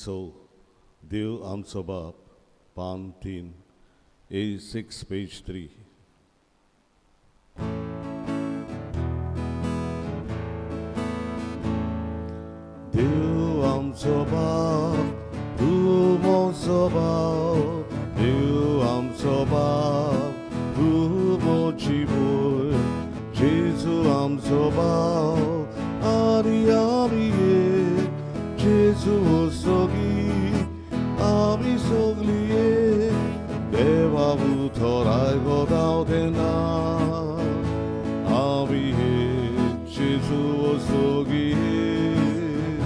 स, देव आमचो बाप, पान 3, A6 page 3. देव आमचो बाप, तूं म्हजो बाप, देव आमचो बाप, तूं म्हजी भूंय, जेजू आमचो बाप, आनी आमी एक, जेजू सोगी, आमी सगळीं एक, देवा उतर आयकता तेन्ना, आमी एक, जेजू सोगी एक,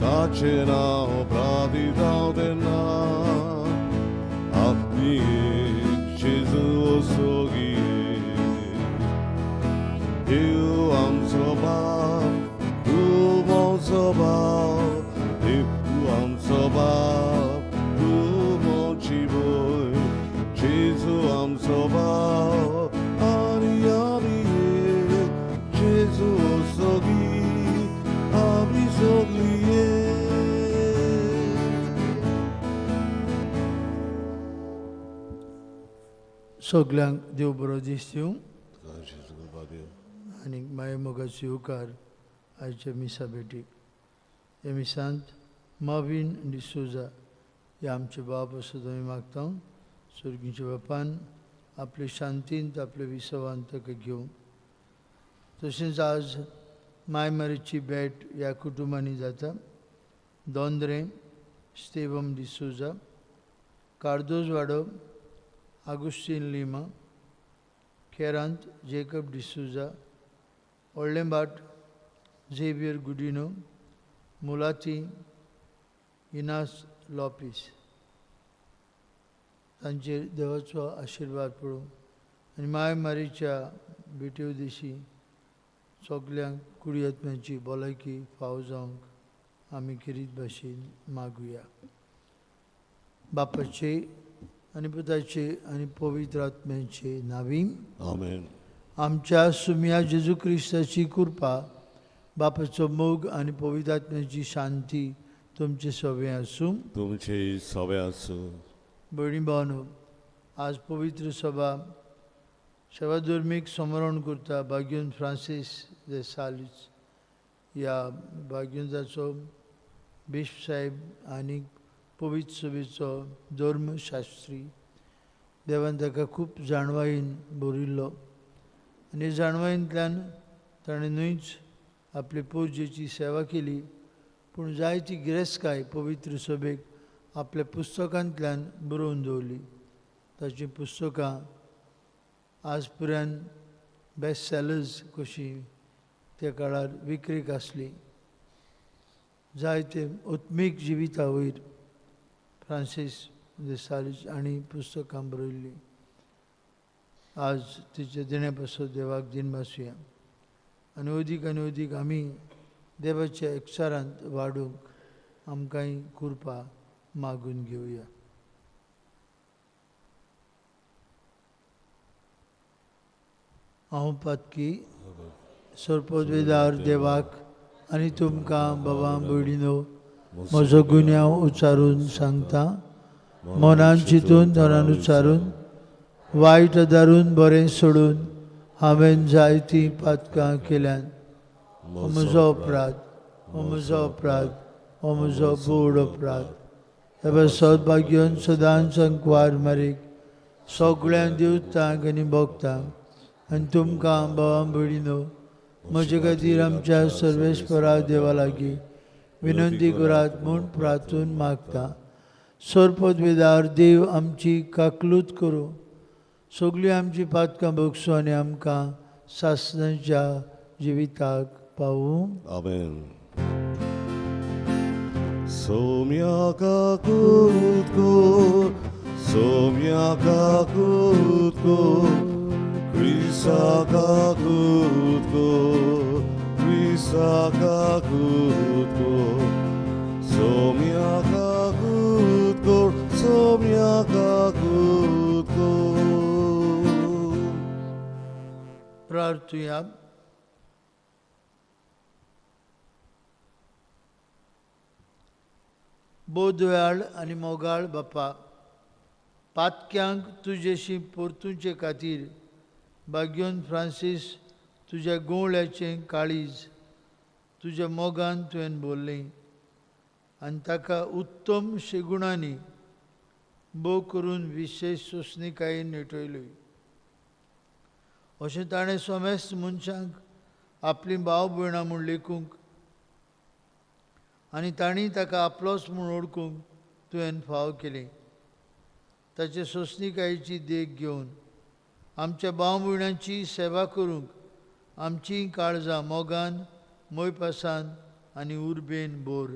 ताचें नांव प्रादिता तेन्ना, आमी एक, जेजू सोगी एक. देव आमचो बाप, तूं म्हजो बाप, देव आमचो बाप, तूं म्हजी भूंय, जेजू आमचो बाप, आनी आमी एक, जेजू सोगी, आमी सगळीं एक. सगल्यांक देव बरो दीस दिवं जेजू कृपा देव. आनी माये मोगाचो येवकार आयच्या मिसा भेटीक. ह्या मिसांत माविन डिसोजा हे आमचे बाप आसा आमी मागता सर्गीच्या बापान आपले शांतींत आपले विसवान ताका घेवं. तशेंच आज मायमारीची भेट ह्या कुटुंबांनी जाता. दोंद्रे स्तेवम डिसोजा, कार्दोजवाडो आगुस्तीन लिमा, केरांत जेकब डिसोजा, व्हडलेंभाट झेवियर गुडिनो, मुलाती इनास लोपीस. तांचेर देवाचो आशिर्वाद पडूं आनी माय मारीच्या भेटी उदेशी सगल्यांक कुडी आत्म्याची भलायकी फावो जावंक आमी खेरीत भाशेन मागुया. बापाचे आनी पुताचे आनी पवित्र आत्म्याचे नांवी. आमेन. आमच्या सुम्या जेजू क्रिस्ताची कृपा, बापाचो मोग आनी पवित्र आत्म्याची शांती तुमचे सवे आसूं. तुमचे सवे आसूं. भयणी भावांनो, आज पवित्र सभा सेवाधर्मीक स्मरण करता भाग्योन फ्रांसीस दे सालीस ह्या भाग्योंजाचो बिश्प साहेब आनी पवित्र सभेचो धर्मशास्त्री. देवान ताका खूब जाणवायेन भरिल्लो आनी जाणवायेंतल्यान ताणें न्हूच आपले पोरजेची सेवा केली, पूण जायती गिरेस्तकाय पवित्र सभेक आपल्या पुस्तकांतल्यान बरोवन दवरली. ताचीं पुस्तकां आज पर्यंत बेस्ट सेलर्स कशीं त्या काळार विक्रेक आसली. जायते आत्मीक जिविता वयर फ्रांसीस दे सालीस हांणी पुस्तकां बरयल्लीं. आज तिच्या देण्या पासत देवाक दिनवासुया आनी अदीक आनी अदीक आमी देवाच्या एकचारांत वाडूंक आमकांय कृपा मागून घेवया. हांव पातकी सरपदवेदार देवाक आनी तुमकां बाबा भयणीनो म्हजो गुन्यांव उच्चारून सांगता. मनान चिंतून धनान उच्चारून वायट धरून बरें सोडून हांवें जायतीं पातकां केल्यात. हो म्हजो अपराध, हो म्हजो अपराध, हो म्हजो बोड अपराध. हे सदभाग्योन सदांच अंकवार मारीक सगळ्यां देवतांक आनी भोगतांक आनी तुमकां बाबा भयणीनो म्हजे खातीर आमच्या सर्वेस्परा देवा लागीं विनंती करात म्हूण प्रार्थून मागता. सरपदवेदार देव आमची काकलूत करूं, सगळीं आमची पातकां भोगसूं आनी आमकां सासणाच्या जिविताक पावूं. आमेन. सोम्या काकूत कर, सोम्या काकूत कर, क्रिसा काकूत कर, क्रिसा काकूत कर, सोम्या काकूत कर, सोम्या काकूत कर. प्रार्थुया. बोधव्याळ आनी मोगाळ बापा, पातक्यांक तुजेशी परतुचे खातीर भाग्योन फ्रांसीस तुज्या गोवळ्याचें काळीज तुज्या मोगान तुवें बोल्लें आनी ताका उत्तम शेगुणांनी भोव करून विशेश सोंसणीकायेन नेटयली. अशें ताणें समेस्त मनशांक आपलीं भाव भयणां म्हूण लेखूंक आनी तांणी ताका आपलोच म्हूण वळखूंक तुवें फाव केली. ताचे सोंसणीकायेची देख घेवन आमच्या भाव भयणांची सेवा करूंक आमचीं काळजां मोगान, मोयपासान आनी उर्बेन बोर.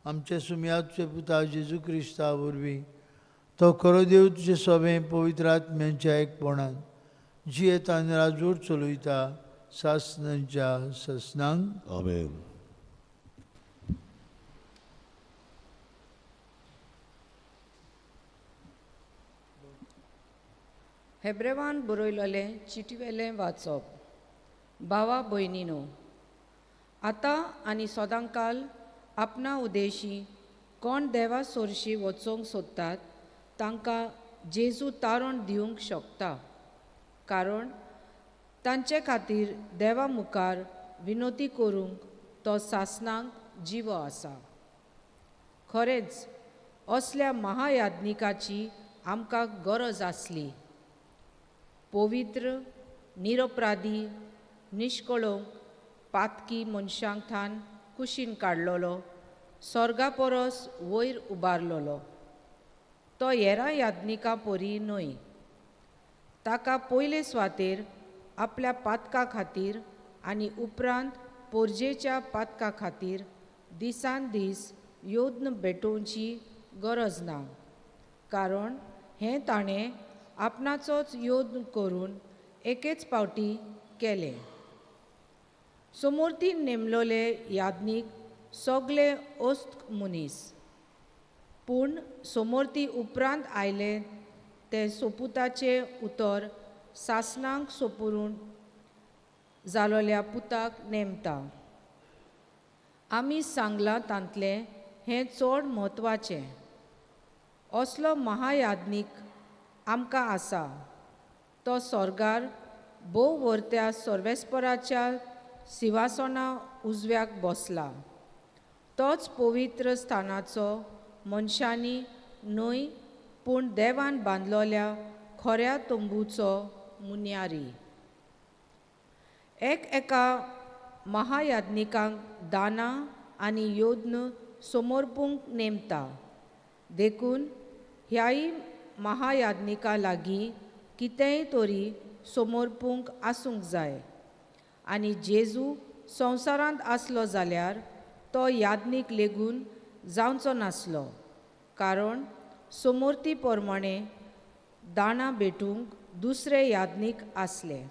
आमच्या सुमयाचे पुता जेजू क्रिस्ता वरवीं तो खरो देव तुजे सोबें पवित्र आत्म्यांच्या एकपणान जियेता आनी राजवट चलयता सासणांच्या ससनांक. आमेन. हेब्रेवान बरयलोलें चिटवेलें वाचप. भावा भयणीनो, आतां आनी सदांकाल आपणा उदेशी कोण देवा सोरशी वचोंक सोदतात तांकां जेजू तारण दिवंक शकता, कारण तांचे खातीर देवा मुखार विनोती करूंक तो सासणांक जिवो आसा. खरेंच असल्या महायाज्ञिकाची आमकां गरज आसली. पवित्र, निरपराधी, निश्कळंक, पातकी मनशांक थान कुशीन काडलोलो, स्वर्गा परस वयर उबारलोलो. तो हेरां याज्ञिकां परी न्हय. ताका पयले सुवातेर आपल्या पातका खातीर आनी उपरांत पोरजेच्या पातका खातीर दिसान दीस योद्न भेटोवची गरज ना, कारण हें ताणें आपणाचोच योद्न करून एकेच पावटी केलें. समोर्तीन नेमलोले याज्ञीक सगळे ओस्त मनीस, पूण समोर्ती उपरांत आयले तें सोपुताचें उतर सासणांक सोपुरून जालोल्या पुताक नेमता. आमी सांगलां तांतलें हें चड म्हत्वाचें. असलो महायाज्ञीक आमकां आसा, तो स्वर्गार भोव वर्त्या सर्वेस्पराच्या सिंवासना उजव्याक बसला. तोच पवित्र स्थानाचो मनशांनी न्हय पूण देवान बांदलोल्या खऱ्या तंबूचो मुन्यारी. एक एका महायाज्ञिकांक दानां आनी योद्न समर्पूंक नेमता, देखून ह्याय महायाज्ञिका लागीं कितेंय तरी समर्पूंक आसूंक जाय. आनी जेजू संवसारांत आसलो जाल्यार तो याज्ञीक लेगून जावचो नासलो, कारण समोर्ती प्रमाणे दानां भेटूंक दुसरे याज्ञीक आसले.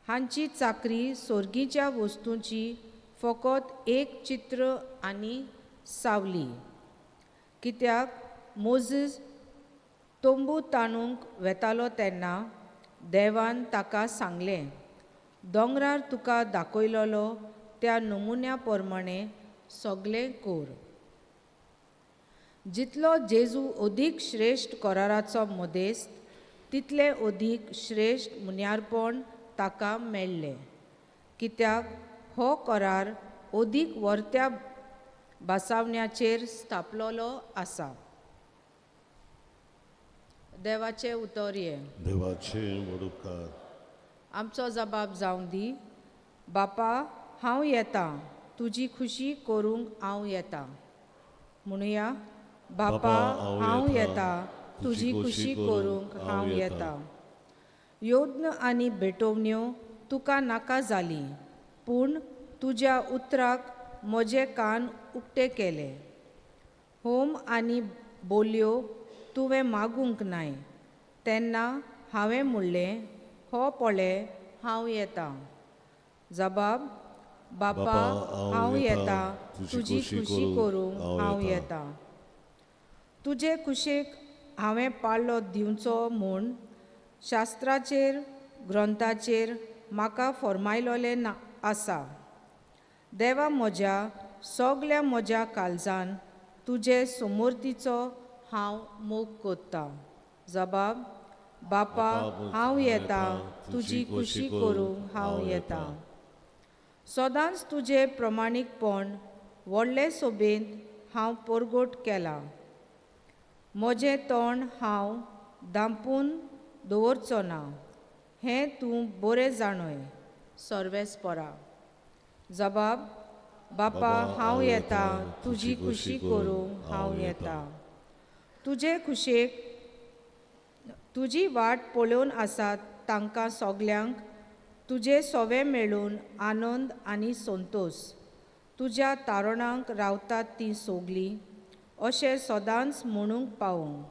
हांची चाकरी सोर्गीच्या वस्तूंची फकत एक चित्र आनी सावली. कित्याक मोजीस तंबू ताणूंक वेतालो तेन्ना देवान ताका सांगलें, दोंगरार तुका दाखयलोलो त्या नमुन्या प्रमाणे सगळें कर. जितलो जेजू अदीक श्रेश्ठ कराराचो मदेस्त तितलें अदीक श्रेश्ठ मुन्यारपण ताका मेळ्ळें, कित्याक हो करार अदीक वर्त्या भासावण्याचेर स्थापलोलो आसा. देवाचें उतर हें. देवाचे व्हड उपकार. आमचो जबाब जावं दी. बापा, हांव येतां, तुजी खुशी करूंक हांव येतां. म्हणुया, बापा हांव येतां, तुजी खुशी करूंक हांव येतां. योद्न आनी भेटोवण्यो तुका नाका जाली, पूण तुज्या उतराक म्हजे कान उक्ते केले. होम आनी बोलयो तुवें मागूंक नाय, तेन्ना हांवें म्हणलें, हो पळय हांव येतां. जबाब, बापा हांव येतां, तुजी खुशी करूंक हांव येतां. तुजे कुशेक हांवें पाळो दिवचो म्हूण शास्त्राचेर ग्रंथाचेर म्हाका फर्मायलोलें ना आसा. देवा म्हज्या सगल्या म्हज्या काळजान तुजे समोर्तीचो हांव मोग कोत्ता. जबाब, बापा हांव येता तुजी खुशी करूंक हांव येता. सदांच तुजें प्रमाणीकपण व्हडले सोबेंत हांव परगट केलां. म्हजें तोंड हांव दांपून दवरचो ना, हें तूं बरें जाणय. सर्वेस्परा. जबाब, बापा हांव येता तुजी खुशी करूंक हांव येता. तुजे खुशेक तुजी वाट पळोवन आसात तांकां सगल्यांक तुजे सोवे मेळून आनंद आनी संतोश. तुज्या तारणांक रावतात तीं सोगलीं अशें सदांच म्हणूंक पावोवंक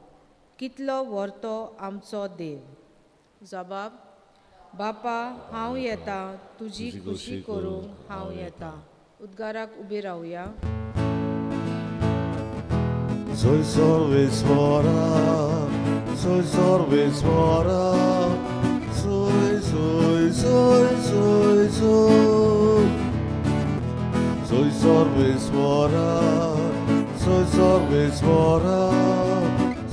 कितलो व्हरतो आमचो देव. जबाब, बापा हांव येता तुजी खुशी करूंक हांव येता. उद्गाराक उबी रावया. Soy सर्वेस्परा, soy सर्वेस्परा, soy, soy, soy, soy, soy. Soy सर्वेस्परा, soy सर्वेस्परा,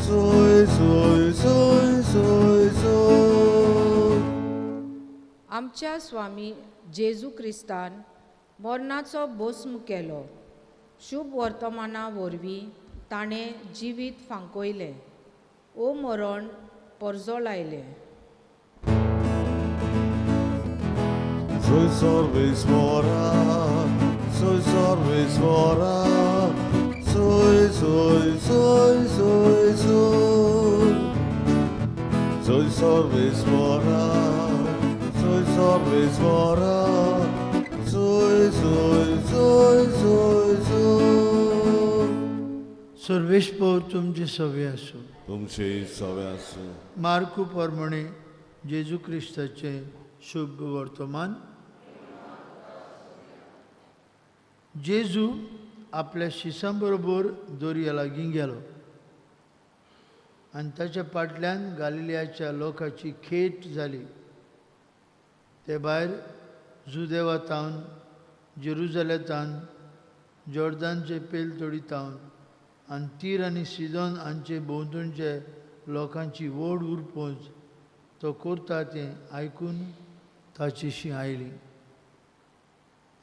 soy, soy, soy, soy, soy. आमच्या स्वामी जेजू क्रिस्तान मरणाचो भस्म केलो. शुभ वर्तमाना वरवीं ताणें जिवीत फांकयलें. ओ मरण परजळायलें. Soy सर्वेस्परा, soy सर्वेस्परा, soy, soy, soy, soy, soy. Soy सर्वेस्परा, soy सर्वेस्परा, soy, soy, soy, soy, soy. सर्वेस्पोर तुमचे सवे आसूं. तुमचे सवे आसूं. मार्कू प्रमाणे जेजू क्रिस्ताचें शुभ वर्तमान. जेजू आपल्या शिसां बरोबर दर्या लागीं गेलो आनी ताच्या फाटल्यान गालिलियाच्या लोकांची खेट जाली. ते भायर जुदेवातावन, जेरुजालेतावन, जॉर्दानचे पेलतोडीतावन आनी तीर आनी सिदोन हांचे भोंवतणचे लोकांची व्हड उरपोंज तो करता तें आयकून ताचेशी आयली.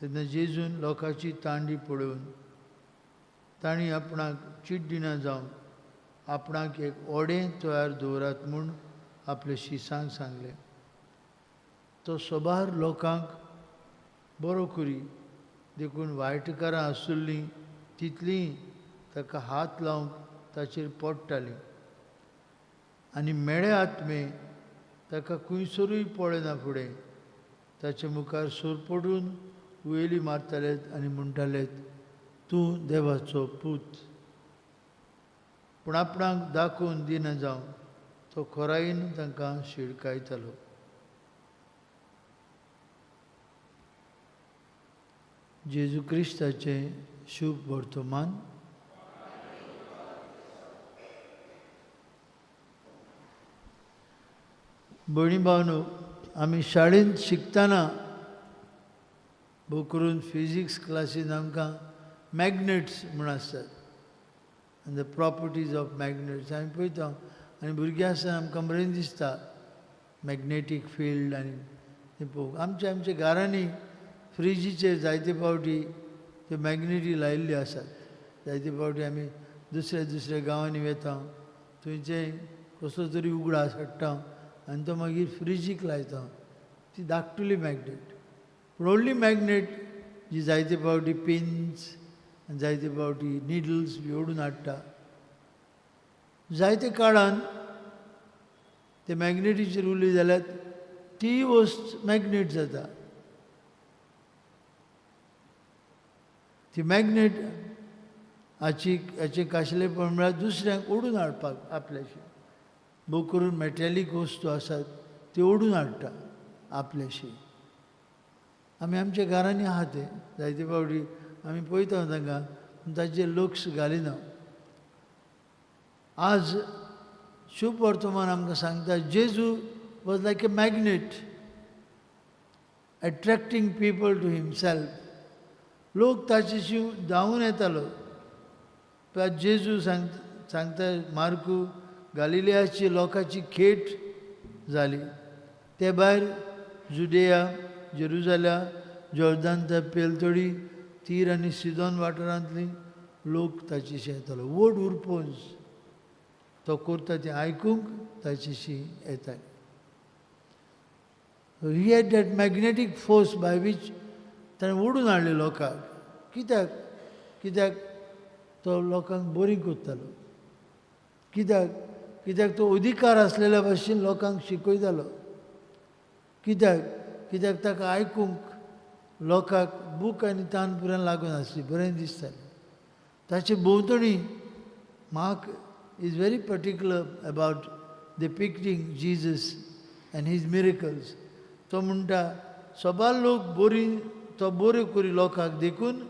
तेन्ना जेजून लोकांची तांडी पळोवन तांणी आपणाक चीट दिना जावंक आपणाक एक ओडें तयार दवरात म्हूण आपल्या शिसांक सांगलें. तो सोबार लोकांक बरो करी देखून वायटकारां आसुल्लीं तितलीं ताका हात लावंक ताचेर पडटालीं आनी मेळे आत्मे ताका खुंयसरूय पळयना फुडें ताचे मुखार सरपडून वयली मारतालेत आनी म्हणटालेत, तूं देवाचो पूत. पूण आपणाक दाखोवन दिना जावं तो खोरायेन तांकां शिडकायतालो. जेजू क्रिस्ताचें शुभ वर्तमान. भयणी भावनो, आमी शाळेंत शिकतना भोव करून फिजिक्स क्लासीन आमकां मॅग्नेट्स म्हूण आसतात आनी the properties of magnets आमी पळयता आनी भुरगीं आसतना आमकां बरें दिसता मॅग्नेटीक फिल्ड आनी तें पळोवंक. आमच्या आमच्या घरांनी फ्रिजीचेर जायते फावटी त्यो मॅग्नेटी लायिल्ल्यो आसात. जायते फावटी आमी दुसऱ्या दुसऱ्या गांवांनी वता, थंयचे कसलो तरी उगडास हाडटा आनी तो मागीर फ्रिजीक लायता. ती धाकटुली मॅग्नेट. पूण व्हडली मॅग्नेट जी जायते फावटी पिन्स आनी जायते फावटी निडल्स बी ओडून हाडटा. जायते काळान ते मॅग्नेटीचेर उरली जाल्यार ती वस्त मॅग्नेट जाता. ती मॅग्नेट हाची हाचें काशलेपण म्हळ्यार दुसऱ्यांक ओडून हाडपाक आपल्याशी, भोव करून मॅटॅलीक वस्तू आसात त्यो ओडून हाडटा आपल्याशी. आमी आमच्या घरांनी आहा ते जायते फावटी आमी पळयता तांकां, पूण ताचेर लक्ष घालिना. आज शुभ वर्तमान आमकां सांगता, जेजू was like a magnet attracting people to himself. लोक ताचेशी धांवून येतालो. जेजू सांगता मार्कू गालिलियाची लोकांची खेट जाली. ते भायर जुडेया, जेरुजाल्या, जॉर्दानच्या पेलतडी, तीर आनी सिदोन वाठारांतली लोक ताचेशी येतालो. व्हड उरपोंज तो करता तें आयकूंक ताचेशी येताले. He had that magnetic force by which ताणें ओडून हाडले लोकांक. कित्याक? कित्याक तो लोकांक बरी करतालो. कित्याक? कित्याक तो अधिकार आसलेल्या भाशेन लोकांक शिकयतालो. कित्याक? कित्याक ताका आयकूंक लोकांक बूक आनी तान पुराय लागून आसली, बरें दिसतालें. ताचे भोंवतणी Mark is very particular about depicting Jesus and his miracles. तो म्हणटा सबार लोक बरी तो बऱ्यो करी लोकांक देखून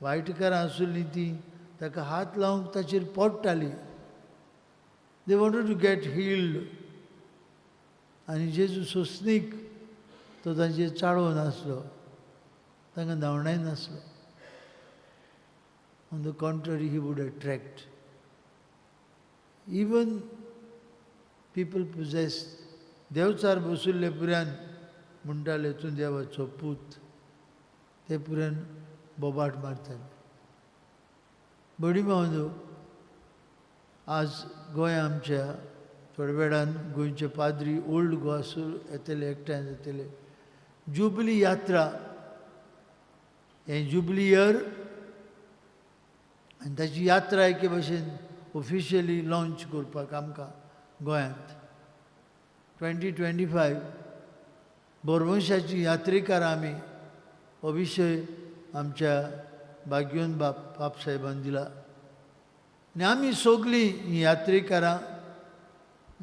वायटकारां आसुल्लीं तीं ताका हात लावंक ताचेर पडटालीं. They wanted to get healed. आनी जेजू सोंसणीक तो तांचेर चाळोवन आसलो, तांकां धांवडाय नासलो. On the contrary, he would attract. Even people possessed. Devchar बशिल्ले पुऱ्यान म्हणटाले तूं देवाचो पूत, ते पुऱ्यान बोबाट मारताले. बडी भावंदो, आज गोंय आमच्या थोड्या वेळान गोंयचे पाद्री ओल्ड गोवासूर येतले, एकठांय जातले. जुबली यात्रा हें जुबली इयर आनी ताची यात्रा एके भशेन ऑफिशियली लॉंच करपाक आमकां गोंयांत 2025 बोरवंशाची यात्रेकारां आमी हो विशय आमच्या भाग्योन बाप पाप साहेबान दिला. आनी आमी सगळीं हीं यात्रेकारां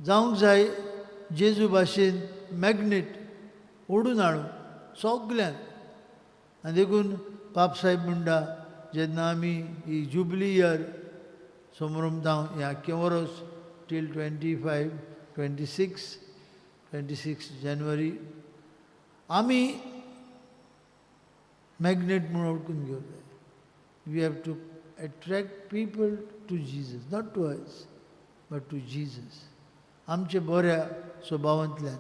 जावंक जाय जेजू भाशेन मॅग्नेट ओडून हाडूं सगल्यांक. आनी देखून पाप साहेब म्हणटा जेन्ना आमी ही जुबली इयर समरमता हें आख्खें वर्स till 25 26 January आमी मॅग्नेट म्हूण ओळखून घेवंक जाय. We have to attract people to Jesus, not to us but to Jesus. आमच्या बऱ्या स्वभावांतल्यान,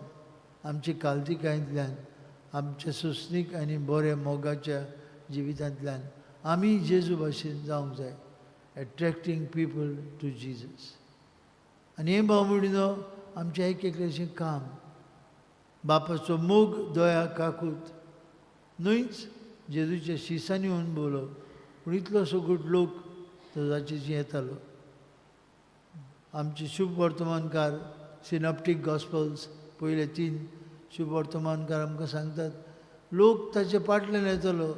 आमच्या कालतिकायेंतल्यान, आमच्या सोंसणीक आनी बऱ्या मोगाच्या जिवितांतल्यान आमी जेजू भाशेन जावंक जाय, एट्रॅक्टींग पीपल टू जिजस. आनी हें भाव भयणीनो आमचें एक एकल्याचें काम. बापाचो मोग, दया, काकूत न्हयच जेजूच्या शिसांनी अणभवलो, पूण इतलो सगळो लोक तो ताचेर येतालो. आमचे शुभ वर्तमानकार सिनॉप्टीक गॉस्पल्स पयले 3 शुभ वर्तमानकार आमकां सांगतात लोक ताचे फाटल्यान येतालो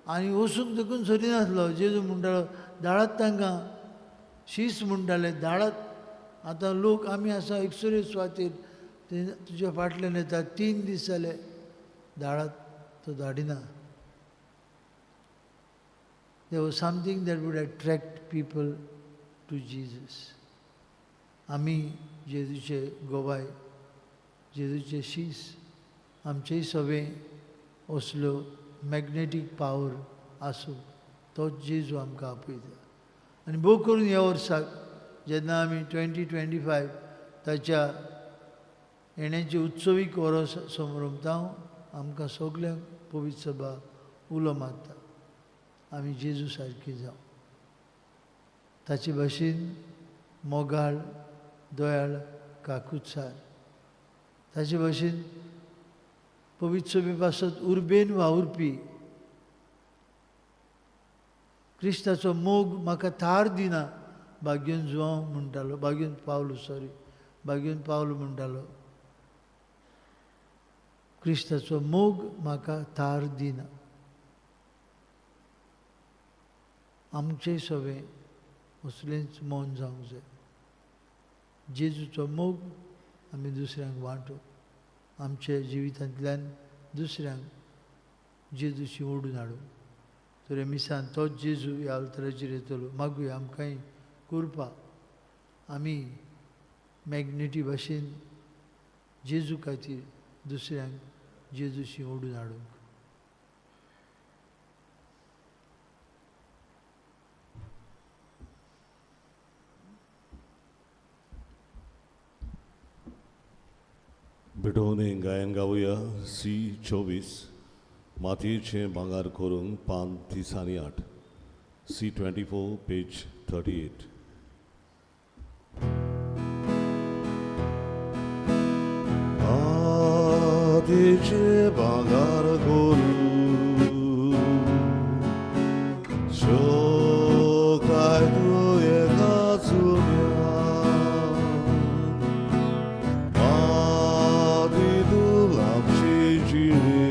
आनी वचूंक देखून सरिनासलो. जेजू म्हणटालो धाडात तांकां, शीस म्हणटाले धाडात. आतां लोक आमी आसा एकसुरे सुवातेर, ते तुज्या फाटल्यान येतात, 3 दीस जाले, धाडात. तो धाडिना. There was something that would attract people to Jesus. आमी जेजूचे गोवाय, जेजूचे शीस, आमचेय सगळें असल्यो मॅग्नेटीक पावर आसूं, तोच जेजू आमकां आपयता. आनी भोव करून ह्या वर्साक जेन्ना आमी 2025 ताच्या येण्याचे उत्सवीक वर्स समरमता, आमकां सगल्यांक पवित्र सभा उलो मारता आमी जेजू सारकी जावं, ताचे भाशेन मोगाळ, दयाळ, काकुत्सार, ताचे भाशेन पवित्र सभे पासत उर्बेन वावुरपी. क्रिस्ताचो मोग म्हाका थार दिना भाग्योन जुवांव म्हणटालो, भाग्योन पावलो, सॉरी, भाग्योन पावलो म्हणटालो, क्रिस्ताचो मोग म्हाका थार दिना. आमचें सगळें असलेंच मन जावंक जाय. जेजूचो मोग आमी दुसऱ्यांक वांटू, आमच्या जिवितांतल्यान दुसऱ्यांक जेजूशी ओडून हाडू. तर मिसान तोच जेजू ह्या अल्तराचेर येतलो. मागूया आमकांय करपा आमी मॅग्नेटी भाशेन जेजू खातीर दुसऱ्यांक जेजूशी ओडून हाडूंक. भेटोवणे गायन गावया सी 24 मातयेचें भांगर करूंक पान 38 सी 24 पेज 38. मातयेचें भांगर करूंक शोकाय तूं एका चुम्या माती तूं आमची जिणे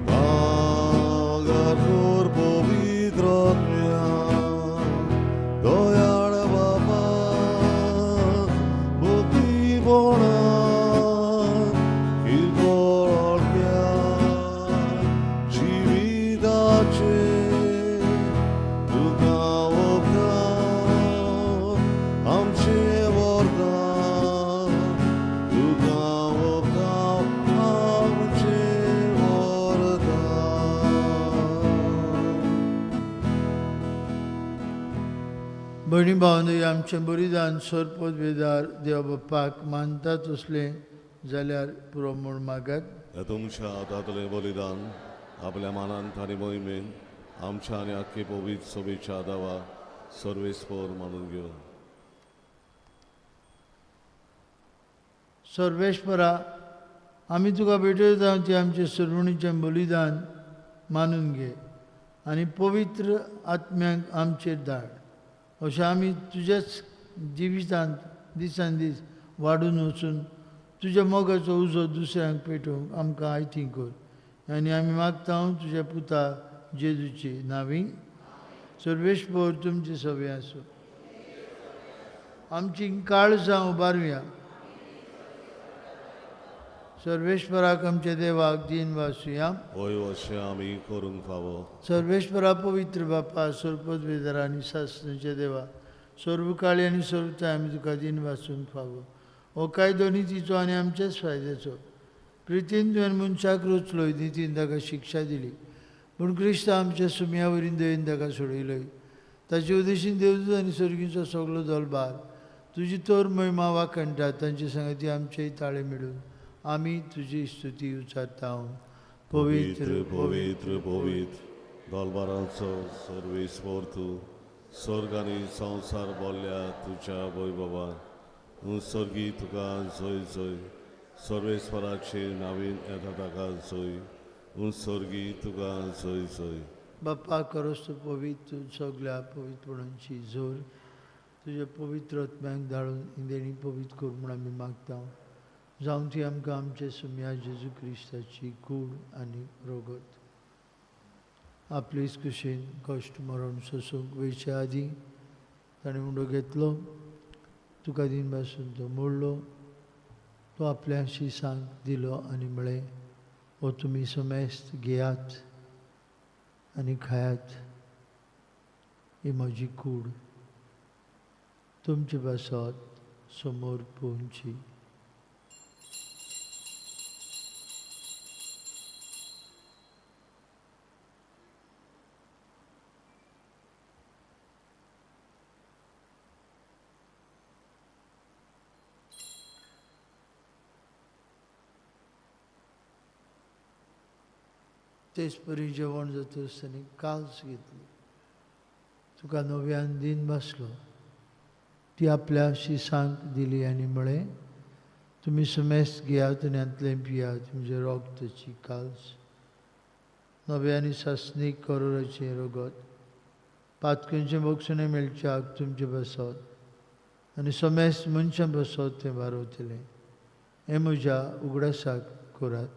भांगर कर पवित्र दयाळ बाबा भक्तीपणा किरकोळ जिविताचें तुका ओंपता आमचें वरदान तुका ओंपता आमचें वरदान. भयणी भावंडो, आमचें बलिदान सरपद वेदार देव बाप्पाक मानता तसलें जाल्यार पुरो म्हूण मागात. हे तुमच्या हातांतलें बलिदान आपल्या मानान आनी मोहिमेन आमच्या आनी आख्खे पवित्र सभेच्या दावा सर्वेस्पर मानून घेवन. सर्वेश्वरा, आमी तुका भेटयता ती आमचें सर्वणीचें बलिदान मानून घे आनी पवित्र आत्म्यांक आमचेर धाड, अशें आमी तुज्याच जिवितांत दिसान दीस वाडून वचून तुज्या मोगाचो उजो दुसऱ्यांक पेटोवंक आमकां आयती कर. आनी आमी मागता तुज्या पुता जेजूची नांवी. सर्वेस्पर तुमचे सवे आसूं. आमची काळजां उबारुया. सर्वेश्वराक आमच्या देवाक दीन वासुया. होय, अशें आमी करूंक फावो. सर्वेश्वरा, पवित्र बापा, सरपद वेदार आनी सासणाच्या देवा, सर्व काळी आनी सर्वताय आमी तुका दीन वासूंक फावो. हो कायदो नितीचो आनी आमच्याच फायद्याचो. प्रितीन तुवें मनशाक रचलोय, नितीन ताका शिक्षा दिली, पूण क्रिस्त आमच्या सुम्या वरीं दयेन ताका सोडयलोय. ताचे उदेशीन देवदूत आनी सर्गीचो सगलो दलबार तुजी तोर महिमा वाखणटात. तांचे संगती आमचेय ताळे मेळून आमी तुजी स्तुती उच्चारता. पवित्र पवित्र पवित्र दलबारांचो सर्वेस्पर तूं, स्वर्ग आनी संवसार बोल्ल्या तुज्या वैभवान. स्वर्गी तुका जय जय, सर्वेस्पराचे नावीन येता ताका जय, स्वर्गी तुका जय जय. बाप्पा, खरोच तूं पवित्र, सगल्या पवित्रपणांची जोर. तुज्या पवित्र आत्म्याक धाडून इंदेणी पवित्र कर म्हूण आमी मागता. जावं ती आमकां आमचे सुम्या जेजू क्रिस्ताची कूड आनी रोगत. आपलेच कुशीन कश्ट मरण सोसूंक वयचे आदीं ताणें उंडो घेतलो, तुका दीन पासून तो मोडलो, तो आपल्या शिसांक दिलो आनी म्हळें, हो तुमी समेस्त घेयात आनी खायात, ही म्हजी कूड तुमचे पासत समोर पोवची. तेच परी जेवण जातकच ताणें काल्स घेतली, तुका नव्यान दीन बसलो, ती आपल्या शिसांक दिली आनी म्हळें, तुमी समेस्त घेयात आनी हांतलें पियात, तुमचें रोगताची काल्स, नव्या आनी सासणीक करोराचें रगत, पातकांचें बक्षणें मेळच्याक तुमचें बसत आनी समेस्त मनशां बसत तें वारवतलें. हें म्हज्या उगडासाक करात.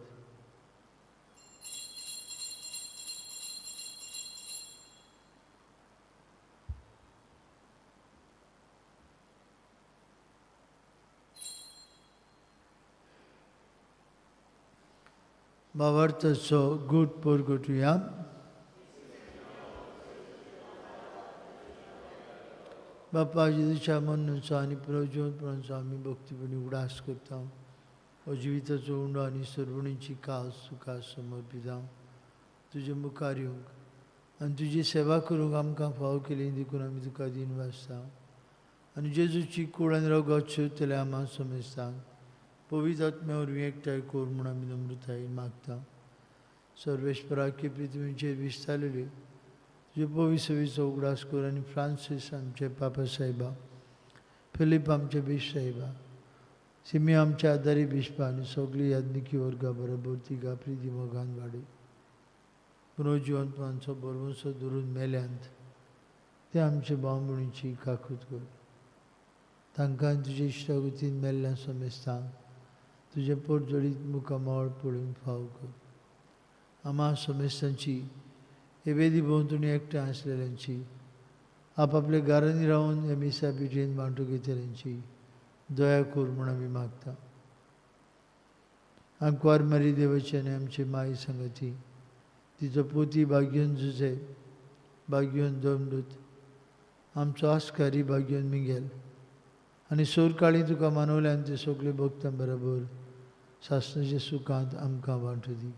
भावार्थाचो गूट परगटुया. बापा जेजूच्या मरणाचो आनी पुनर्जीवनपणाचो आमी भक्तीपणी उगडास करता. हो जिविताचो उंडो आनी सर्वणीची कास तुका समर्पिता. तुजे मुखार येवंक आनी तुजी सेवा करूंक आमकां फावो केली देखून आमी तुका दीन वाचता. आनी जेजूची कूड आनी रगत शिवतले आमा समेस्तांक पवित्र आत्म्या वरवीं एकठांय कर म्हूण आमी नम्रतायेन मागता. सर्वेस्पराक पृथ्वीचेर विस्तारलेली तुजे पवित्र सेवेचो उगडास कर आनी फ्रांसीस आमचे पापा साहेबा, फिलीप आमचे बीश साहेबा, सिमी आमच्या आदारी बिश्पा आनी सगळी याज्ञिकी वर्गा बरोबर तिगा प्रिती मोगान वाडय. पुनर्जिवंतमानचो बरवंसो धरून मेल्यांत ते आमचे भावभयणीची काकूत कर. तांकां तुजे इश्टागतीन मेल्ल्या समेस्तांक तुजें पोटजोडीत मुखामळ पळोवंक फाव कर. आमा समेस्तांची हे वेदी भोंवतणी एकठांय आसलेल्यांची, आपापल्या घरांनी रावन हे मिसा पिठयेन वांटो घेतल्यांची दया कर म्हूण आमी मागता. आंकवार मारी देवाची आनी आमची माई संगती, तिचो पोती भाग्योन जुजे, भाग्योन दमदूत, आमचो आस्कारी भाग्योन मिगेल आनी सोरकाळी तुका मानवल्यान ते सगळे भक्तां बरोबर सासणाच्या सुखांत आमकां वांटू दी.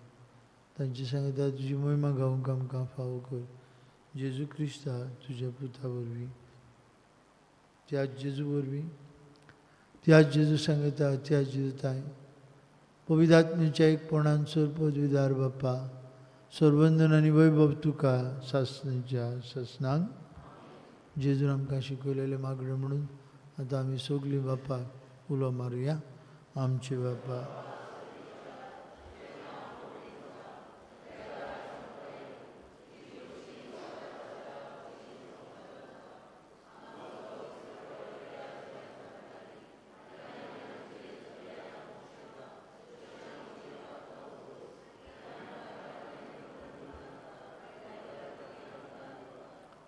तांचे सांगता तुजी मोहिमा गावंक आमकां फावो कर. जेजू क्रिस्ता तुज्या पुता वरवीं, त्याच जेजू वरवीं, त्याच जेजू सांगता, त्याच जेजू ताय पवित्र आत्म्याच्या एकपणान सर्व पदवीदार बाप्पा, सर्वंदन आनी वैभव तुका सासणाच्या सासणांक. जेजून आमकां शिकयलेलें मागणें म्हणून आतां आमी सगळीं बाप्पाक उलो मारुया. आमचे बाप्पा.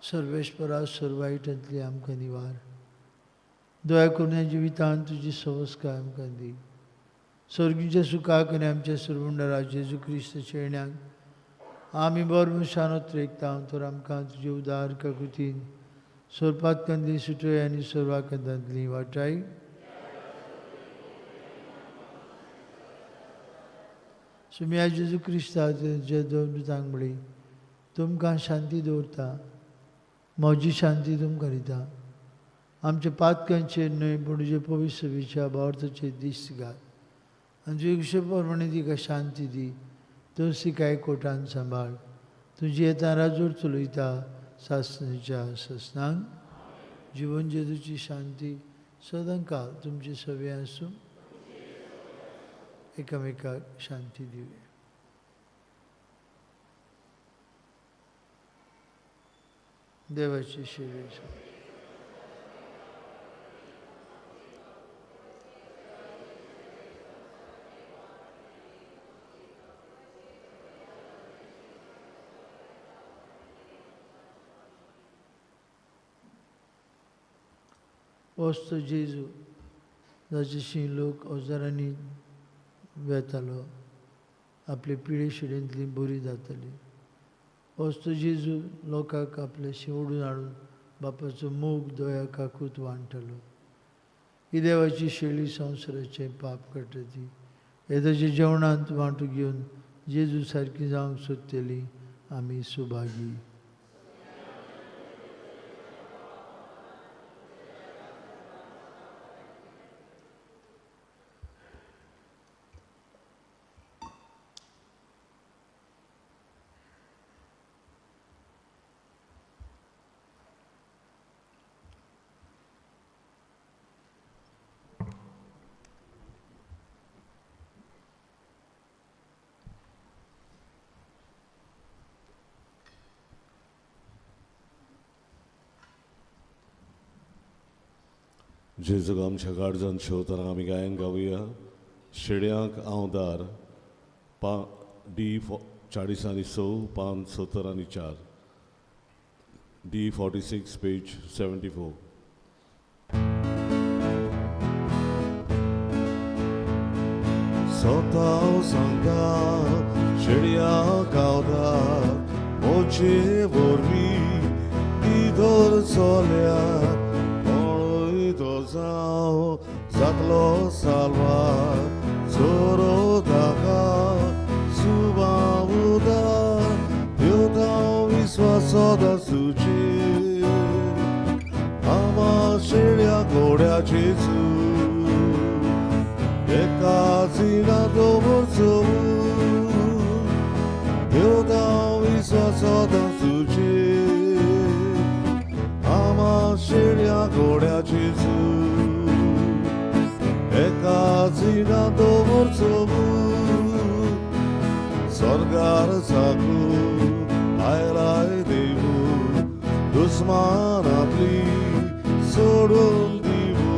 सर्वेश्वरा सर्वायटांतली आमकां निवार, दया करून ह्या जिवितांत तुजी संस्कार आमकां दी. सर्गीच्या सुखाक आनी आमच्या सर्वंडरा जेजू क्रिस्त शेण्याक आमी बरो त्रेकता तर आमकां तुजे उदार काकुतीन सोरपातकांतली सुटय आनी सर्वाकांतांतली वाटाय. सुम्या जेजू क्रिस्ता जे दोन दुतांक म्हळी, तुमकां शांती दवरता, म्हजी शांती तुमकां दिता. आमच्या पातकांचेर न्हय पूण तुजे पवित्र सभेच्या भावार्थाचेर दिश्ट घाल आनी तुजे कुशे प्रमाणे तिका शांती दी. तूं तिका कोटान सांबाळ. तुजी येता राजूर चलयता सासणाच्या सासणांक. जिवन जेजूची शांती सदांकाळ तुमची सवे आसूं. एकामेकाक शांती दिवया. देवाची सेवे. वस्त जेजू जाचेशी लोक हजारांनी वेतालो, आपले पिळे शिडेंतली बरी जाताली. वस्त जेजू लोकांक आपले ओडून हाडून बापाचो मोग दया काकूत वांट्टालो. ही देवाची शेळी संवसाराचें पाप काडटा ती येदाच्या जेवणांत वांटो घेवन जेजू सारकी जावंक सोदतली आमी सुभागी. जेजूक आमच्या गार्जान शेवतना आमी गायन गावया. शेड्यांक हांव दार पा डी 40 आनी 6 पान 70 आनी 4 डी 46 पेज 74. स्वता सांगता शेड्यांक हांव दार मोचे वरवीं भितर चल्यार जावं जातलो साल्वार चोरो ताका सुबावदार येवता विस्वास सदां सुचेर आमा शेळ्याक जेजू, एका जिना दवरचो, देवता विस्वास सदां तुजेर, आमा शेळ्या घोड्या जेजू, एका जिना दवरचो, स्वर्गार साकू आयलाय देवू, दुस्मान आपली सोडून दिवू,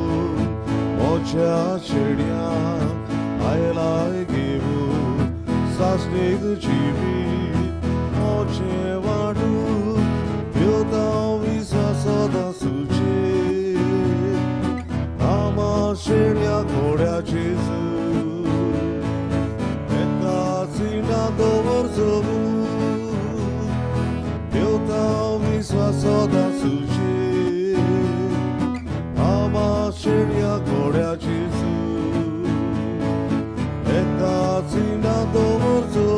मोच्या शेड्यांक आयलाय घेवू, सासणीक जिवीत मोचें वाडू, देवता विस्वास सदां तुजेर, आमा शेळ्या घोड्या जेजू, एका जिना दवरचो, देवता विस्वास सदां तुजेर, आमा शेळ्या घोड्या जेजू, एका जिना दवरचो.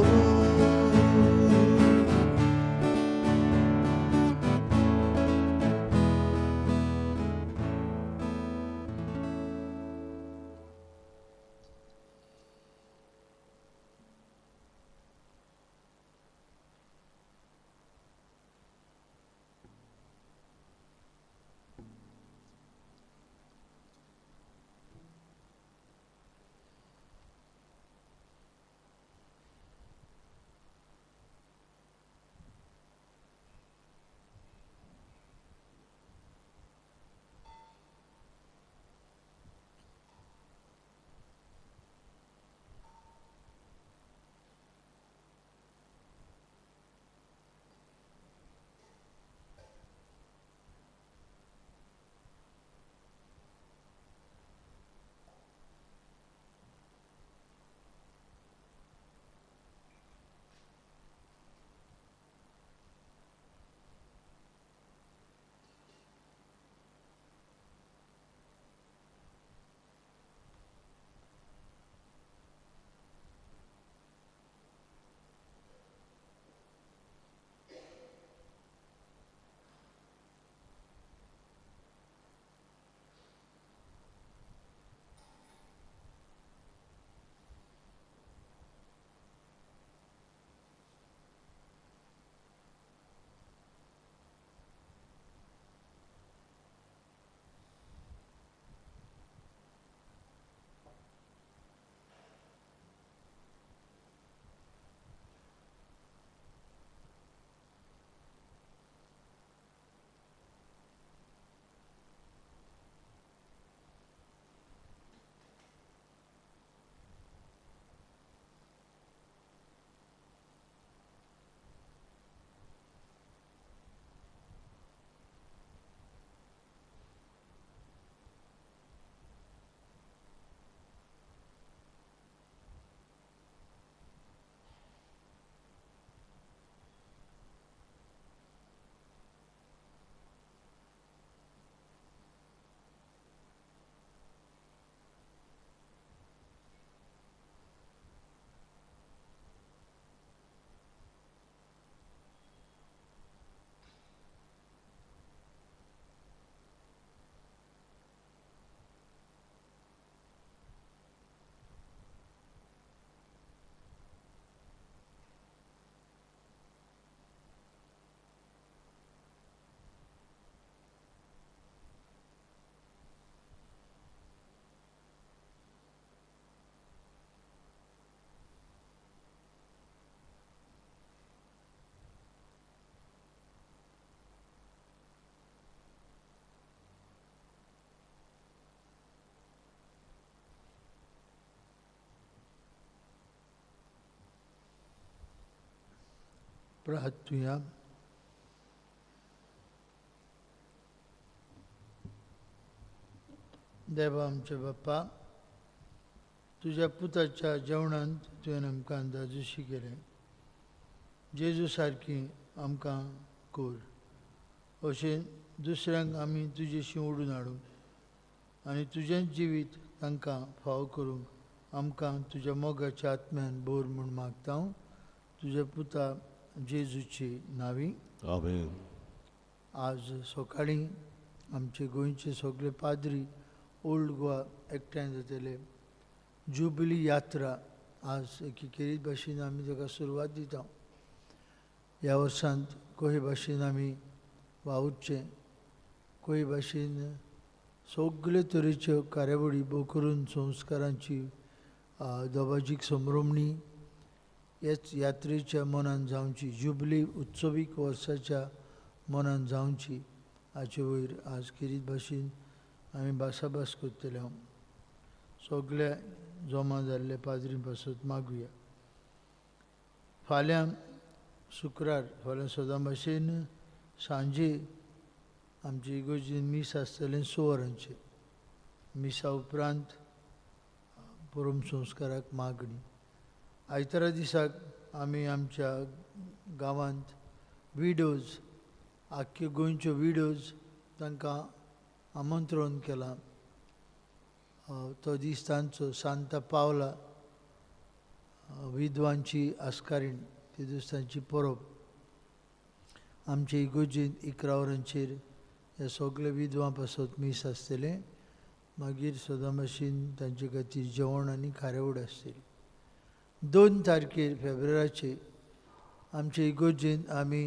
प्रार्थुया. देवा आमच्या बाप्पा, तुज्या पुताच्या जेवणांत तुवें आमकां अंदाजुशी केलें, जेजू सारकी आमकां कर, अशें दुसऱ्यांक आमी तुजेशी ओडून हाडूंक आनी तुजेंच जिवीत तांकां फावो करूंक आमकां तुज्या मोगाच्या आत्म्यान भर म्हूण मागता हांव तुज्या पुता जेजूची नांवी. आमेन. आज सकाळीं आमचे गोंयचे सगळे पाद्री ओल्ड गोवा एकठांय जातले. जुबली यात्रा आज एके खेरीत भाशेन आमी ताका सुरवात दिता. ह्या वर्सांत कोहे भाशेन आमी वावुरचें, कोहे भाशेन सगळे तरेच्यो कार्यावळी भोव करून संस्कारांची दबाजीक संभ्रमणी ह्याच यात्रेच्या मनान जावची, जुबली उत्सवीक वर्साच्या मनान जावची हाचे वयर आज खेरीत भाशेन आमी भासाभास करतले. हांव सगळे जमा जाल्ले पाद्री पासत मागुया. फाल्यां शुक्रार, फाल्यां सदां भाशेन सांजे आमचे इगोर्जीन मीस आसतलें 6 वरांचेर. मिसा उपरांत परम संस्काराक मागणी. आयतारा दिसाक आमी आमच्या गांवांत विडोज, आख्खे गोंयच्यो विडोज तांकां आमंत्रण केलां. तो दीस तांचो सांता पावला विद्वांची आस्कारीण ती दीस तांची परब. आमचे इगोर्जींत 11 वरांचेर ह्या सगळे विधवां पासत मीस आसतलें. मागीर सदां भाशेन तांचे खातीर जेवण आनी खारेवड आसतली. 2 तारखेर फेब्रुवाराचेर आमचे इगोर्जींत आमी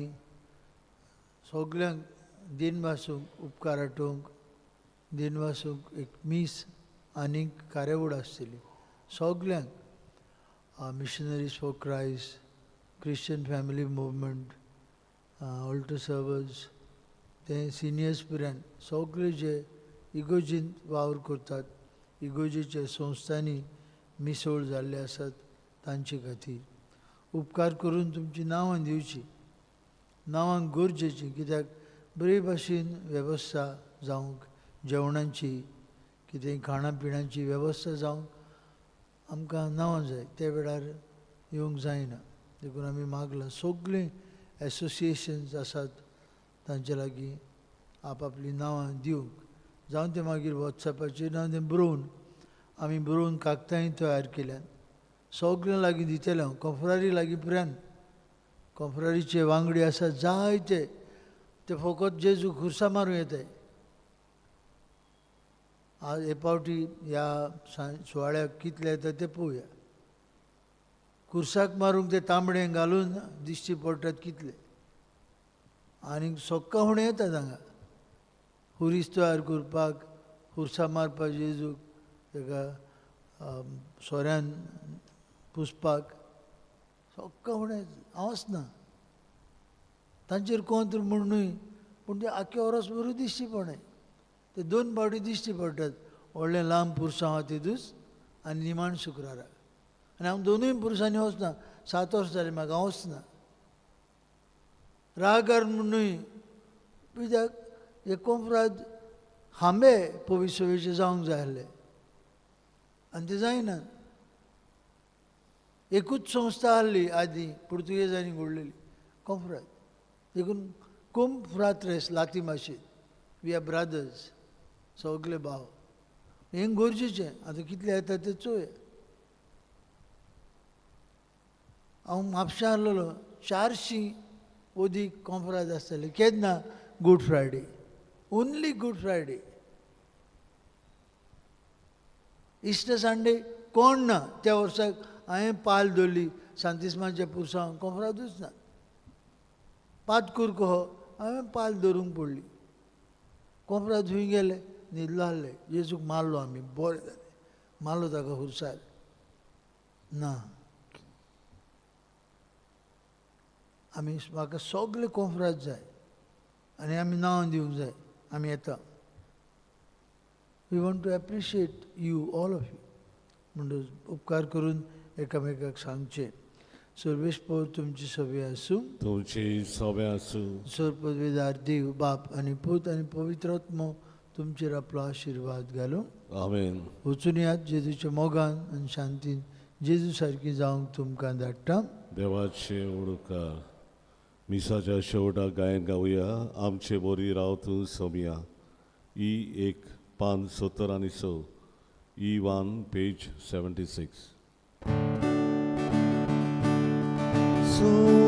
सगल्यांक दिनवासूंक, उपकार आठोवंक दिनवासूंक एक मीस आनीक कार्यावळ आसतली. सगल्यांक Missionaries for Christ, Christian Family Movement, altar servers, ते सिनियर्स पिरान सगळे जे इगोर्जींत वावर करतात, इगोर्जीच्या संस्थांनी मिसळ जाल्ले आसात तांचे खातीर उपकार करून तुमची नांवां दिवची. नांवां गरजेचीं, कित्याक बरे भाशेन वेवस्था जावंक, जेवणाची कितें खाणा पिण्याची वेवस्था जावंक आमकां नांवां जाय. त्या वेळार येवंक जायना, देखून आमी मागलां सगळीं एसोसिएशन्स आसात तांचे लागीं आपआपलीं नांवां दिवंक, जावं तें मागीर वॉट्सएपाचेर जावं तें बरोवन, आमी बरोवन कागदांय तयार केल्यात. सगळ्यां लागीं दितलें हांव, कोंफ्रारी लागीं पर्यंत. कोंफ्रारीचे वांगडी आसात जायते, ते फकत जेजू खुर्सा मारूं येताय. आज हे पावटी ह्या सुवाळ्याक कितले येता ते पळोवया. खुर्साक मारूंक ते तांबडे घालून दिश्टी पडटात कितले, आनी सोक्का हुणे येतात हांगा खुरीस तयार करपाक, खुर्सा मारपाक जेजूक, ताका सोऱ्यान पुसपाक सोक्का हुणे. हांव वचना तांचेर कोंत्र म्हूण न्हय, पूण ते आख्खे वरस बरो दिश्टी पडनाय. ते 2 फावटी दिश्टी पडटात, व्हडलें लांब पुरसांव आहा तेदूस आनी निमाण शुक्राराक. आनी हांव दोनूय पुरसांनी वचना, 7 वर्सां जालीं म्हाका हांव वचना. रागार म्हूण न्हय, कित्याक हे कोंफ्राद खांबे पविसवेचे जावंक जाय आसले आनी ते जायना. एकूच संस्था आहली आदीं पुर्तुगेजांनी घडलेली कोंफ्राद, देखून कोंफ्रात्रेस लाती भाशेन, we are brothers, सगळे भाव. हें गरजेचें. आतां कितले येता तें चोय. हांव म्हापशा आहलोलो, 400 अदीक कोंफ्राद आसताले. केन्ना? Good Friday, only Good Friday. Easter Sunday कोण ना. त्या वर्साक हांवें पाल दवरली सांतिस्माच्या पुरसांव कोंफ्रादूच ना. पातकूर कहो हांवें पाल दवरूंक पडली. कोंफ्राद खंय गेले? न्हिदलो आहले. जेजूक मारलो आमी, बरें जालें, मारलो ताका खुर्सार. ना, आमी म्हाका सगळे कोंफ्राद जाय आनी आमी नांवां दिवंक जाय. आमी येता. We want to appreciate you, all of you. म्हणटच उपकार करून एकामेकाक सांगचें. सर्वेस्पर तुमची सभे आसूं, तुमची सभे आसूं. सर पदवेदार देव बाप आनी पूत आनी पवित्र आत्मो तुमचेर आपलो आशिर्वाद घालूं. आमेन. वचून यात जेजूच्या मोगान आनी शांतीन जेजू सारकी जावंक तुमकां धाडटा. देवाचे उडकार. मिसाच्या शेवटाक गायन गावया, आमचे बोरी राव तूं सोमिया. ई 1 पान 70 आनी 6, ई 1 पेज 76. सोमिया.